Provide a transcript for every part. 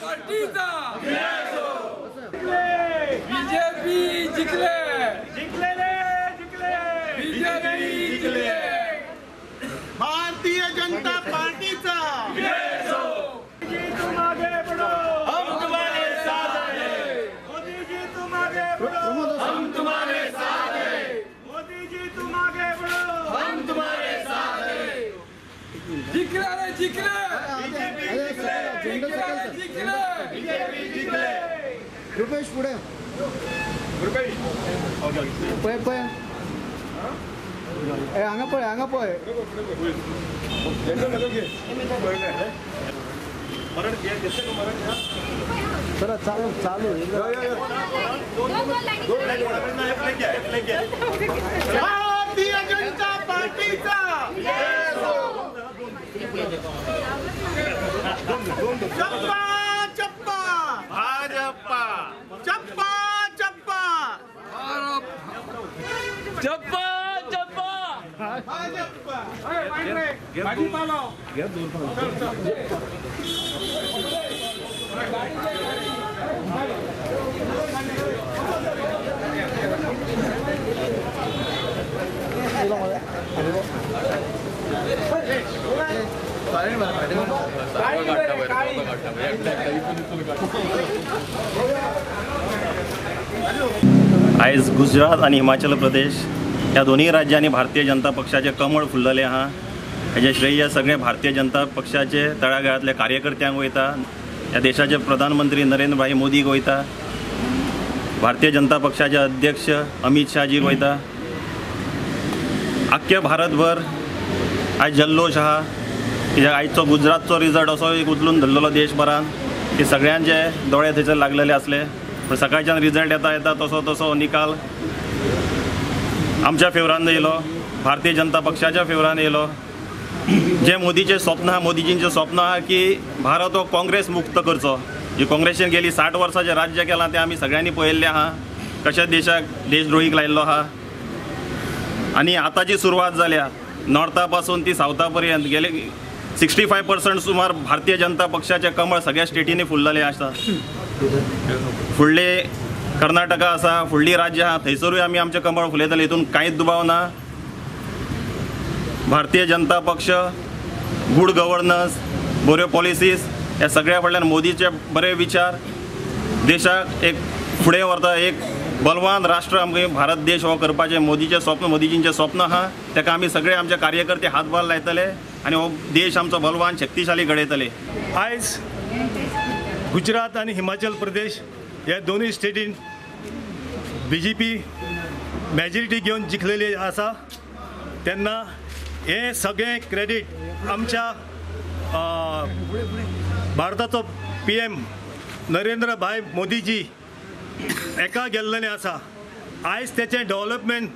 पार्टीचा बीजेपी जिंकले जिंकले जिंकले बीजेपी जिंकले भारतीय जनता पार्टीचा जी तुम आगे बढ़ो, हम तुम्हारे साथ हैं। मोदी जी तुम आगे बढ़ो, हम तुम्हारे साथ हैं। मोदी जी तुम आगे बढ़ो, हम तुम्हारे साथ हैं। जिंकले रे जिंकले बीजेपी जिंकले जिंकले रे जिंकले बीजेपी जिंकले। रुपेश पुढे पळय पळय ए हांगा पळय हांगा पळय चला चालू चालू भारतीय जनता पार्टीचा चप्पा चप्पा भाजपा चप्पा चप्पा चप्पा चप्पा भाजपा। आयज गुजरात आनी हिमाचल प्रदेश ह्या दोनूय राज्यांनी भारतीय जनता पक्षाचें कमळ फुल्ललें आहा। हेजें श्रेय सगळें भारतीय जनता पक्षाचे तळागाळांतल्या कार्यकर्त्यांक वयता, ह्या देशाचे प्रधानमंत्री नरेंद्र भाई मोदीक वयता, भारतीय जनता पक्षाचे अध्यक्ष अमित शाहजीक वयता। आख्या भारतभर आयज जल्लोश आहा कित्याक आयचो गुजरातचो रिजल्ट असो एक उचलून धरलेलो देशभरान की सगळ्यांचे दोळे थंयसर लागलेले आसले, पूण सकाळच्यान रिजल्ट येता येता तसो तसो निकाल आमच्या फेवरान येयलो, भारतीय जनता पक्षाच्या फेवरान येयलो। जे मोदीचें स्वप्न आहा, मोदीजींचें स्वप्न आहा की भारत हो काँग्रेस मुक्त करचो। जे काँग्रेसीन गेली 60 वर्सां जें राज्य केलां तें आमी सगळ्यांनी पळयल्लें आहा, कशें देशाक देशद्रोहीक लायिल्लो आहा। आनी आतांची सुरवात जाल्या नॉर्था पासून ती सावथा पर्यंत गेले 65% सुमार भारतीय जनता पक्षाचें कमळ सगळ्या स्टेटींनी फुल्ललें आसा। फुडले कर्नाटका आसा, फुडली राज्यां आहा, थंयसरूय आमी आमचें कमळ फुलयतले, हितून कांयच दुबाव ना। भारतीय जनता पक्ष गुड गव्हर्नन्स, बऱ्यो पॉलिसीज ह्या सगळ्या फाटल्यान मोदीचे बरे विचार देशाक एक फुडें व्हरता, एक बलवान राष्ट्र आमकां भारत देश हो करपाचें मोदीचें स्वप्न, मोदीजींचें स्वप्न आहा। ताका आमी सगळे आमचे कार्यकर्ते हातभार लायतले आनी हो देश आमचो बलवान शक्तिशाली घडयतले। आयज गुजरात आनी हिमाचल प्रदेश ह्या दोनूय स्टेटीन बीजेपी मेजॉरिटी घेवन जिखलेली आसा, तेन्ना हें सगळें क्रेडीट आमच्या भारताचो PM Narendra भाई मोदीजी एका गेल्लेलें आसा। आयज तेचें डेवलपमेंट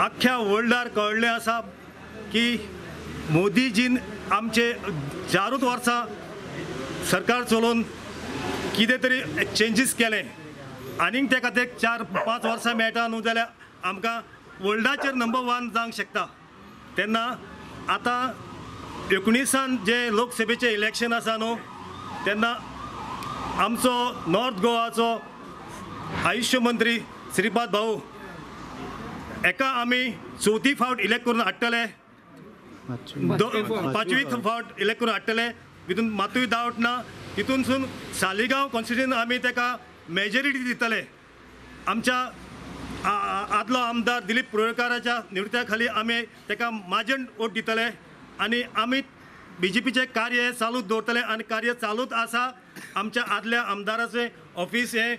आख्ख्या वर्ल्डार कळ्ळें आसा की मोदीजीन आमचे 4 वर्सां सरकार चलोवन कितें तरी चेंजीस केलें आनीक त्या खातीर 4-5 वर्सां मेळटा न्हू जाल्यार आमकां वर्ल्डाचेर नंबर 1 जावंक शकता। तेन्ना आतां 19 जे लोकसभेचें इलेक्शन आसा न्हू, तेन्ना आमचो नॉर्थ गोवाचो आयुष्य मंत्री श्रीपाद भाऊ एका आमी 4थी फावट इलेक्ट करून हाडटले, 5वी फावट इलेक्ट करून हाडटले, तितून मातूय डावट ना। तितूनसून सालिगांव कॉन्स्टिट्युएन्सी आमी ताका मेजॉरिटी दितले। आमच्या आदलो आमदार दिलीप प्रोळेकाराच्या निवृत्त्या खाली आमी ताका माजन वोट दितले आनी आमी बीजेपीचें कार्य चालूच दवरतले आनी कार्य चालूच आसा। आमच्या आदल्या आमदाराचें ऑफिस हें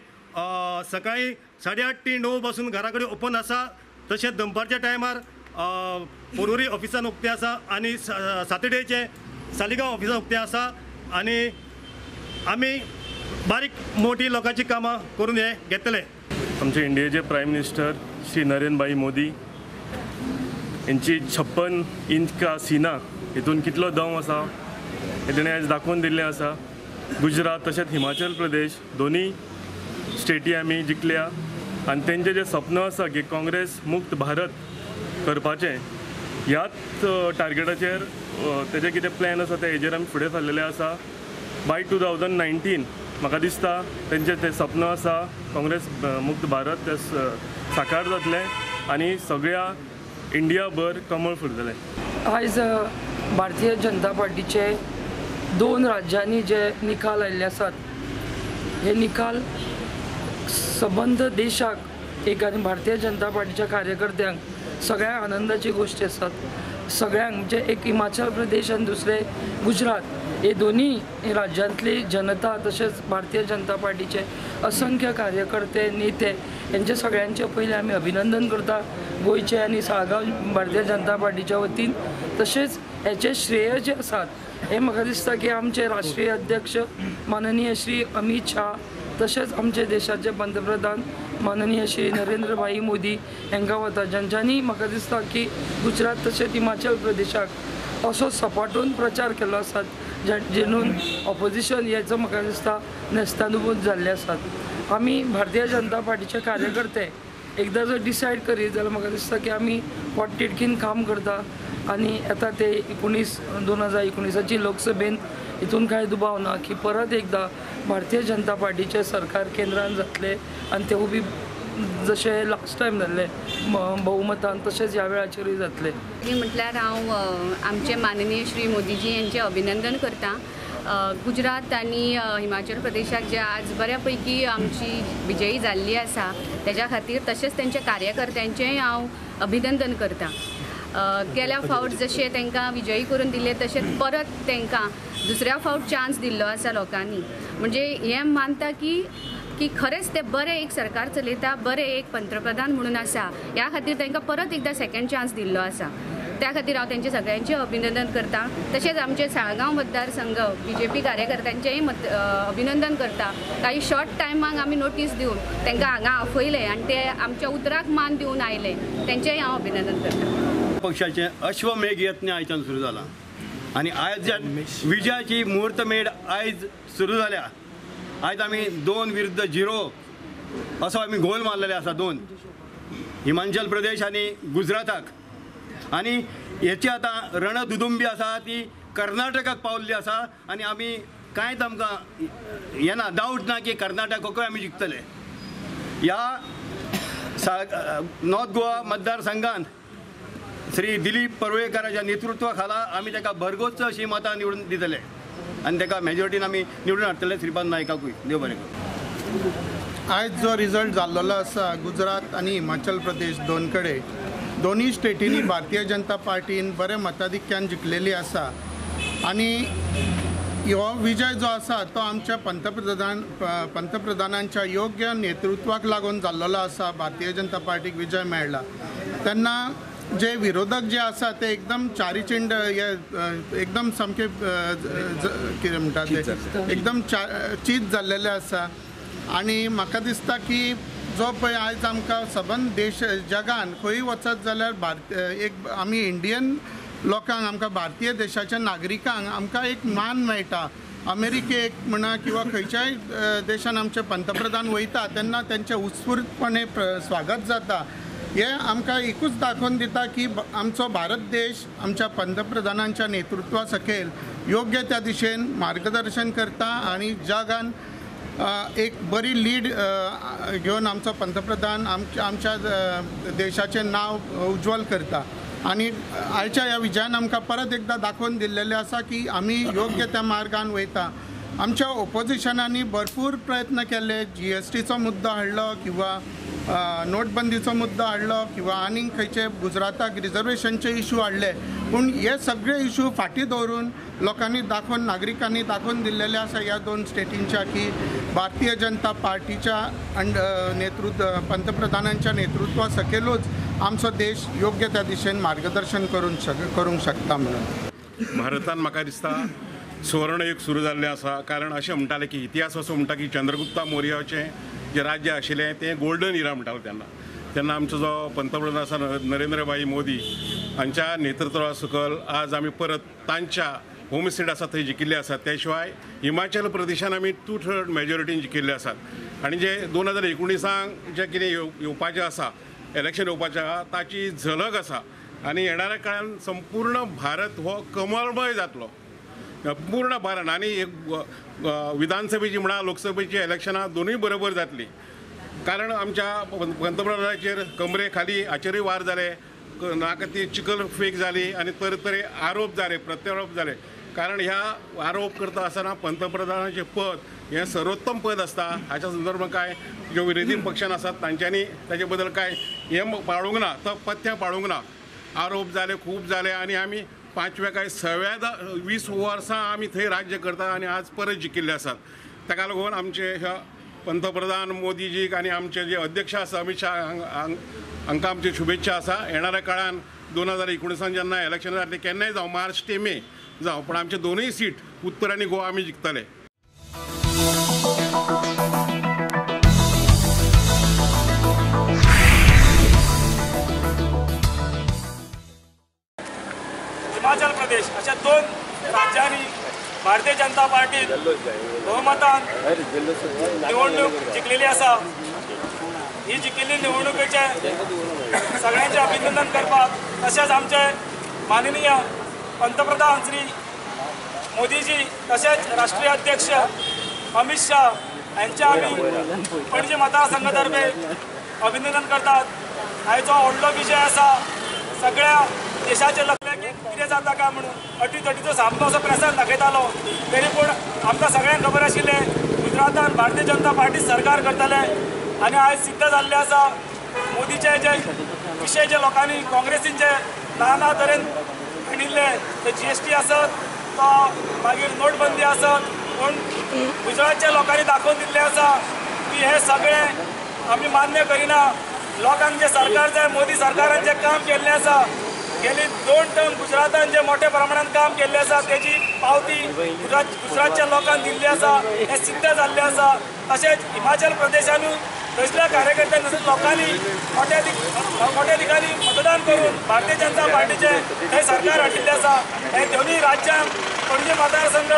सकाळीं 8:30 ते 9 पासून घरा कडेन ओपन आसा, तशेंच दनपारच्या टायमार पोरुरी ऑफिसान उक्तें आसा आनी सॅटर्डेचें सालिगांव ऑफिसान उक्तें आसा आनी आमी बारीक मोठी लोकांची कामां करून हे घेतले। आमचे इंडियेचे प्रायम मिनिस्टर श्री नरेंद्र भाई मोदी यांची 56 इंच का सीना हितून कितलो दम आसा हे तेणें आयज दाखोवन दिल्लें आसा। गुजरात तशेंच हिमाचल प्रदेश दोनूय स्टेटी आमी जिखल्या आनी तेंचें जें स्वप्न आसा की काँग्रेस मुक्त भारत करपाचें ह्याच टार्गेटाचेर तेजें कितें प्लॅन आसा ते हेजेर आमी फुडें सरलेले आसा। बाय 2019 म्हाका दिसता तेंचें तें सपन आसा काँग्रेस मुक्त भारत तें साकार जातलें आनी सगळ्या इंडियाभर कमळ फुलतलें. आयज भारतीय जनता पार्टीचे 2 राज्यांनी जे निकाल आयिल्ले आसात हे निकाल सबंद देशाक एक आनी भारतीय जनता पार्टीच्या कार्यकर्त्यांक सगळ्यांक आनंदाची गोश्टी आसात. सगळ्यांक म्हणजे एक हिमाचल प्रदेश आनी दुसरें गुजरात हे दोन्ही राज्यांतली जनता तशेंच भारतीय जनता पार्टीचे असंख्य कार्यकर्ते नेते यांचे सगळ्यांचे पयलीं आमी अभिनंदन करता गोंयचे आनी साळगांव भारतीय जनता पार्टीच्या वतीन. तशेंच हेचें श्रेय जें आसात हें म्हाका दिसता की आमचे राष्ट्रीय अध्यक्ष माननीय श्री अमीत शाह तशेंच आमचे देशाचे पंतप्रधान माननीय श्री नरेंद्र भाई मोदी हांकां वता, ज्यांच्यांनी म्हाका दिसता की गुजरात तशेंच हिमाचल प्रदेशाक असो सपाटून प्रचार केल्लो आसा जेणून ऑपोजिशन हेचो म्हाका दिसता नेस्तानुभूत जाल्ले आसात. आमी भारतीय जनता पार्टीचे कार्यकर्ते एकदां जर डिसायड करीत जाल्यार म्हाका दिसता की आमी पोटतिडकीन काम करता आनी येता ते 2019 लोकसभेन हितून कांय दुबाव ना की परत एकदां भारतीय जनता पार्टीचें सरकार केंद्रान जातलें आनी तेवूय बी जशें लास्ट टायम जाल्लें बहुमतान तशेंच ह्या वेळाचेरूय जातलें. म्हटल्यार हांव आमचे माननीय श्री मोदीजी यांचे अभिनंदन करता. गुजरात आनी हिमाचल प्रदेशाक जे आज बऱ्या पैकी आमची विजयी जाल्ली आसा तेज्या खातीर तशेंच तेंच्या कार्यकर्त्यांचेंय हांव अभिनंदन करता. गेल्या फावट जशें तांकां विजयी करून दिले तशेंच परत तांकां दुसऱ्या फावट चान्स दिल्लो आसा लोकांनी. म्हणजे हें मानता की की खरेंच ते बरें एक सरकार चलयता, बरें एक पंतप्रधान म्हणून आसा, ह्या खातीर तांकां परत एकदां सेकंड चान्स दिल्लो आसा. त्या खातीर हांव तेंचें सगळ्यांचें अभिनंदन करता. तशेंच आमचे साळगांव मतदारसंघ बीजेपी कार्यकर्त्यांचेंय अभिनंदन करता. काही शॉर्ट टायमाक आमी नोटीस दिवन तांकां हांगा आफयलें आनी ते आमच्या उतराक मान दिवन आयले, तेंचेंय हांव अभिनंदन करता. पक्षाचें अश्वमेघ यत्न आयच्यान सुरू जाला आनी आयज विजयाची मुहूर्तमेढ आयज सुरू जाल्या. आयज आमी 2-0 असो आमी गोल मारलेले आसा, 2 हिमाचल प्रदेश आनी गुजराताक. आनी हेची आतां रणदुदुंबी आसा ती कर्नाटकाक पावल्ली आसा आनी आमी कांयच आमकां येना, डावट ना की कर्नाटकाकूय आमी जिखतले. ह्या नॉर्थ गोवा मतदारसंघात श्री दिलीप परवेकाराच्या नेतृत्वा खाला आमी ताका भरघोस अशी मतां निवडून दितले आनी ताका मेजॉरिटीन आमी निवडून हाडटले श्रीपाद नायकाकूय. देव बरें करूं. आयज जो रिजल्ट जाल्लो आसा गुजरात आनी हिमाचल प्रदेश दोन कडेन दोनूय स्टेटींनी भारतीय जनता पार्टीन बरें मताधिक्यान जिखलेली आसा आनी हो विजय जो आसा तो आमच्या पंतप्रधानांच्या योग्य नेतृत्वाक लागून जाल्लो आसा. भारतीय जनता पार्टीक विजय मेळ्ळा तेन्ना जे विरोधक जे आसा ते एकदम चारीचिंड हे एकदम सामके कितें म्हणटा ते एकदम चीत जाल्लेले आसा. आनी म्हाका दिसता की जो पळय आयज आमकां सबंद देश जगान खंय वचत जाल्यार एक आमी इंडियन लोकांक आमकां भारतीय देशाच्या नागरिकांक आमकां एक मान मेळटा. अमेरिकेक म्हणा किंवा खंयच्याय देशान आमचे पंतप्रधान वयता तेन्ना तेंचें उत्स्फूर्तपणे स्वागत जाता. हे आमकां एकूच दाखोवन दिता की आमचो भारत देश आमच्या पंतप्रधानांच्या नेतृत्वा सकयल योग्य त्या दिशेन मार्गदर्शन करता आनी जगान एक बरी लीड घेवन आमचो पंतप्रधान आमच्या देशाचें नांव उज्ज्वल करता. आनी आयच्या ह्या विजयान आमकां परत एकदां दाखोवन दिल्लेलें आसा की आमी योग्य त्या मार्गान वयता. आमच्या ओपोजिशनांनी भरपूर प्रयत्न केले, जीएसटीचो मुद्दो हाडलो किंवा नोटबंदीचो मुद्दो हाडलो किंवा आनीक खंयचे गुजराताक रिजर्वेशनचे इशू हाडले, पूण हे सगळे इशू फाटीं दवरून लोकांनी दाखोवन नागरिकांनी दाखोवन दिल्लेले आसा ह्या दोन स्टेटींच्या की भारतीय जनता पार्टीच्या नेतृत्व पंतप्रधानांच्या नेतृत्वा सकयलूच आमचो देश योग्य त्या दिशेन मार्गदर्शन करूंक शकता. म्हणून भारतान म्हाका दिसता सुवर्णयुग सुरू जाल्लें आसा. कारण अशें म्हणटालें की इतिहास असो म्हणटा की चंद्रगुप्त मौर्याचें जें राज्य आशिल्लें तें गोल्डन इरा म्हणटालें तेन्ना. तेन्ना आमचो जो पंतप्रधान आसा नरेंद्रभाई मोदी हांच्या नेतृत्वा सकयल आज आमी परत तांच्या होम स्टेट आसा थंय जिखिल्ले आसात. त्या शिवाय हिमाचल प्रदेशान आमी 2/3 मेजॉरिटीन जिखिल्ले आसात आनी जे 2019 जें कितें येवपाचें आसा, इलेक्शन येवपाचें आसा ताची झलक आसा आनी येणाऱ्या काळान संपूर्ण भारत हो कमळमय जातलो. पूर्ण भरान आनी एक विधानसभेची म्हणा लोकसभेची इलेक्शनां दोनूय बरोबर जातली. कारण आमच्या पंतप्रधानाचेर कमरे खाली हाचेरूय वार जाले, नाका ती चिकल फेक जाली आनी तरेतरे आरोप जाले, प्रत्यारोप जाले. कारण ह्या आरोप करता आसतना पंतप्रधानाचें पद हें सर्वोत्तम पद आसता. हाच्या संदर्भात काय ज्यो विरोधी पक्षान आसात तांच्यांनी ताचे बद्दल काय हें पाळूंक ना, तो पथ्य पाळूंक ना. आरोप जाले खूब जाले आनी आमी पांचव्या काय सव्या 20 वर्सां आमी थंय राज्य करता आनी आज परत जिखिल्ले आसात. ताका लागून आमचे ह्या पंतप्रधान मोदीजीक आनी आमचे जे अध्यक्ष आसा अमीत शाह हांकां आमची शुभेच्छा आसा. येणाऱ्या काळान 2019 जेन्ना इलेक्शन जातलें केन्नाय जावं, मार्च ते मे जावं, पण आमचे दोनूय सीट उत्तर आनी गोवा आमी जिखतले. हिमाचल प्रदेश अशा दोन राज्यांनी भारतीय जनता पार्टी बहुमतान निवडणूक जिखलेली आसा. ही जिखिल्ली निवडणुकेचे सगळ्यांचे अभिनंदन करपाक तशेंच आमचे माननीय पंतप्रधान श्री मोदीजी तशेंच राष्ट्रीय अध्यक्ष अमित शाह यांचे आमी पणजी मतदारसंघातर्फे अभिनंदन करतात. आयचो व्हडलो विजय आसा, सगळ्या देशाचे लक्षात की कितें जाता काय म्हणून अटीतटीचो सामनो असो प्रेसान दाखयतालो, तरी पूण आमकां सगळ्यांक खबर आशिल्लें गुजरातान भारतीय जनता पार्टी सरकार करतले आनी आयज सिद्ध जाल्लें आसा. मोदीचे जे विशय जे लोकांनी काँग्रेसीन जे ना ना तरेन हाडिल्ले ते GST आसत तो मागीर नोटबंदी आसत, पूण गुजरातच्या लोकांनी दाखोवन दिल्लें आसा की हे सगळें आमी मान्य करिना. लोकांक जे सरकार जाय, मोदी सरकारान जें काम केल्लें आसा, गेली 2 टर्म गुजरातान जे मोठ्या प्रमाणात काम केल्लें आसा तेजी पावती गुजरातच्या लोकांक दिल्ली आसा, हें सिद्ध जाल्लें आसा. तशेंच हिमाचल प्रदेशानूय थंयसल्या कार्यकर्त्यांनी तशेंच लोकांनी मोठ्या दिकांनी मतदान करून भारतीय जनता पार्टीचें थंय सरकार हाडिल्लें आसा. हे दोनूय राज्यांक पणजी मतदारसंघ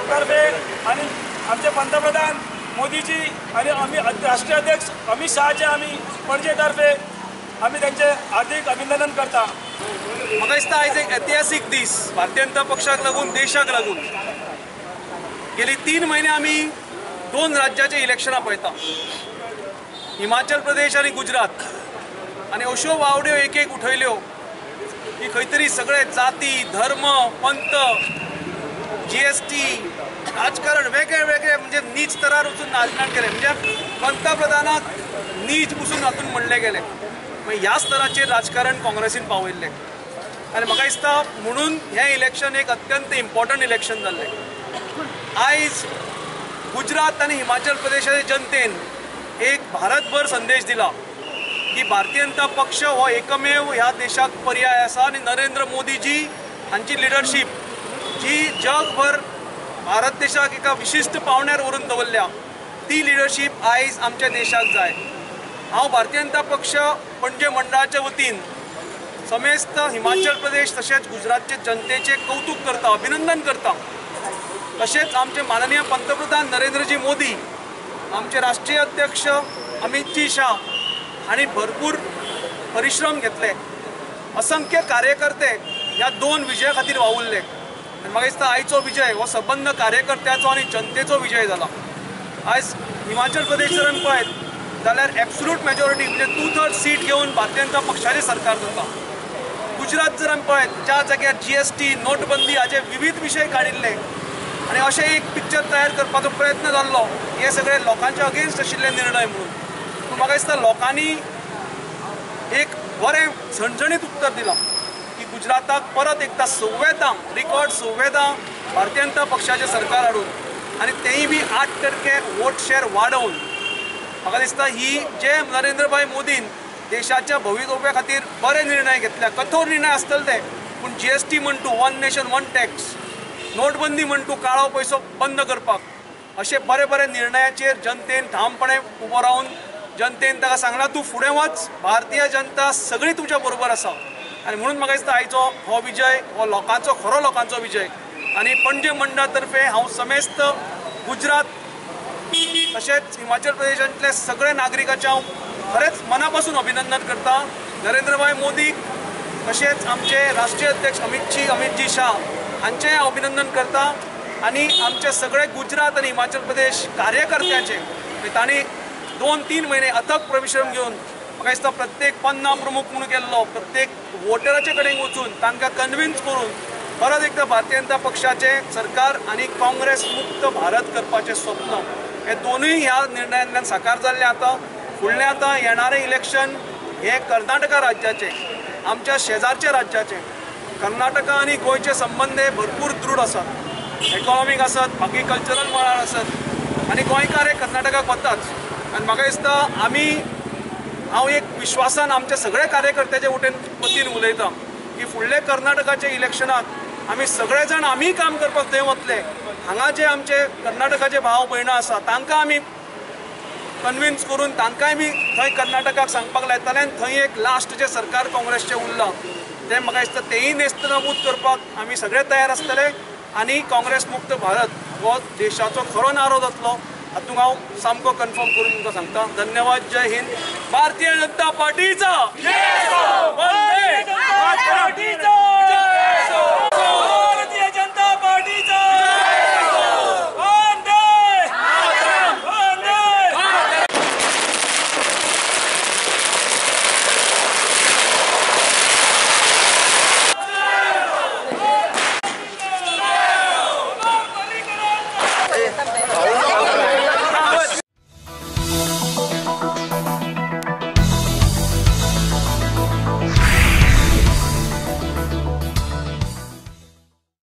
तर्फे आनी आमचे पंतप्रधान मोदीजी आनी आमी राष्ट्रीय अध्यक्ष अमित शहाचे आमी पणजे तर्फे आमी तांचे हार्दिक अभिनंदन करता. म्हाका दिसता आयज एक ऐतिहासीक दीस भारतीय जनता पक्षाक लागून, देशाक लागून. गेली 3 म्हयने आमी 2 राज्याचे इलेक्शनां पळयता, हिमाचल प्रदेश आनी गुजरात. आनी अश्यो वावड्यो एक एक उठयल्यो की खंय तरी सगळे जाती, धर्म, पंथ, GST, राजकारण वेगळे वेगळे म्हणजे नीच तरार वचून राजकारण केलें, म्हणजे पंतप्रधानाक नीच पसून हातून म्हणलें गेलें. मागीर ह्या स्तराचेर राजकारण काँग्रेसीन पावयल्लें आनी म्हाका दिसता म्हणून हें इलेक्शन एक अत्यंत इम्पॉर्टंट इलेक्शन जाल्लें. आयज गुजरात आनी हिमाचल प्रदेशाचे जनतेन एक भारतभर संदेश दिला की भारतीय जनता पक्ष हो एकमेव ह्या देशाक पर्याय आसा आनी नरेंद्र मोदीजी हांची लिडरशीप जी जगभर भारत देशाक एका विशिश्ट पावंड्यार व्हरून दवरल्या ती लिडरशीप आयज आमच्या देशाक जाय. हांव भारतीय जनता पक्ष पणजे मंडळाच्या वतीन समेस्त हिमाचल प्रदेश तशेंच गुजरातचे जनतेचें कौतूक करता, अभिनंदन करता. तशेंच आमचे माननीय पंतप्रधान नरेंद्रजी मोदी, आमचे राष्ट्रीय अध्यक्ष अमितजी शाह हांणी भरपूर परिश्रम घेतले, असंख्य कार्यकर्ते ह्या 2 विजया खातीर वावुरले आनी म्हाका दिसता आयचो विजय हो सबंद कार्यकर्त्याचो आनी जनतेचो विजय जाला. आयज हिमाचल प्रदेश जर आमी पळयत जाल्यार एब्सोल्यूट मेजॉरिटी म्हणजे 2/3 सीट घेवन भारतीय जनता पक्षाचें सरकार जाता. गुजरात जर आमी पळयत ज्या जाग्यार GST, नोटबंदी हाचे विविध विशय काडिल्ले आनी अशें एक पिक्चर तयार करपाचो प्रयत्न जाल्लो, हे सगळे लोकांच्या अगेन्स्ट आशिल्ले निर्णय म्हणून. पूण म्हाका दिसता लोकांनी एक बरें झणझणीत उत्तर दिलां की गुजराताक परत एकदां 6व्यांदा रिकॉर्ड 6व्यांदा भारतीय जनता पक्षाचें सरकार हाडून आनी तेंय बी 8% वोट शेअर वाडोवन म्हाका दिसता ही जे नरेंद्रभाई मोदीन देशाच्या भवितव्या खातीर बरे निर्णय घेतल्या, कठोर निर्णय आसतले ते, पूण GST म्हण तूं, 1 नेशन 1 टॅक्स, नोटबंदी म्हण तूं, काळो पयसो बंद करपाक, अशे बरे बरे निर्णयाचेर जनतेन ठामपणे उबो रावन जनतेन ताका सांगलां तूं फुडें वच, भारतीय जनता सगळी तुमच्या बरोबर आसा. आनी म्हणून म्हाका दिसता आयचो हो विजय हो लोकांचो, खरो लोकांचो विजय. आनी पणजे मंडळा तर्फे हांव समेस्त गुजरात तशेंच हिमाचल प्रदेशांतले सगळे नागरिकांचें हांव खरेंच मना पासून अभिनंदन करता. नरेंद्रभाई मोदीक तशेंच आमचे राष्ट्रीय अध्यक्ष अमितजी शाह हांचें हांव अभिनंदन करता आनी आमचे सगळे गुजरात आनी हिमाचल प्रदेश कार्यकर्त्यांचे तांणी 2-3 म्हयने अथक परिश्रम घेवन म्हाका दिसता प्रत्येक पन्ना प्रमुख म्हणून केल्लो प्रत्येक वोटराचे कडेन वचून तांकां कन्विन्स करून परत एकदां भारतीय जनता पक्षाचें सरकार आनी काँग्रेस मुक्त भारत करपाचें स्वप्न हे दोनूय ह्या निर्णयांतल्यान साकार जाल्लें. आतां फुडलें आतां येणारें इलेक्शन हें कर्नाटका राज्याचें, आमच्या शेजारच्या राज्याचें. कर्नाटका आनी गोंयचे संबंद हे भरपूर दृढ आसात, इकॉनॉमीक आसत, बाकी कल्चरल मळार आसत आनी गोंयकार हे कर्नाटकाक वताच. आनी म्हाका दिसता आमी हांव एक विश्वासान आमच्या सगळ्या कार्यकर्त्याच्या वटेन वतीन उलयतां की फुडले कर्नाटकाच्या इलेक्शनाक आमी सगळे जाण आमी काम करपाक थंय वतले. हांगा जे आमचे कर्नाटकाचे भाव भयणां आसा तांकां आमी कन्विन्स करून तांकांय बी थंय कर्नाटकाक सांगपाक लायतले आनी थंय एक लास्ट जें सरकार काँग्रेसचें उरलां तें म्हाका दिसता तेंय नेस्तनाबूत करपाक आमी सगळे तयार आसतले आनी काँग्रेस मुक्त भारत हो देशाचो खरो नारो जातलो हातूंत हांव सामको कन्फर्म करून तुमकां सांगता. धन्यवाद. जय हिंद. भारतीय जनता पार्टीचा.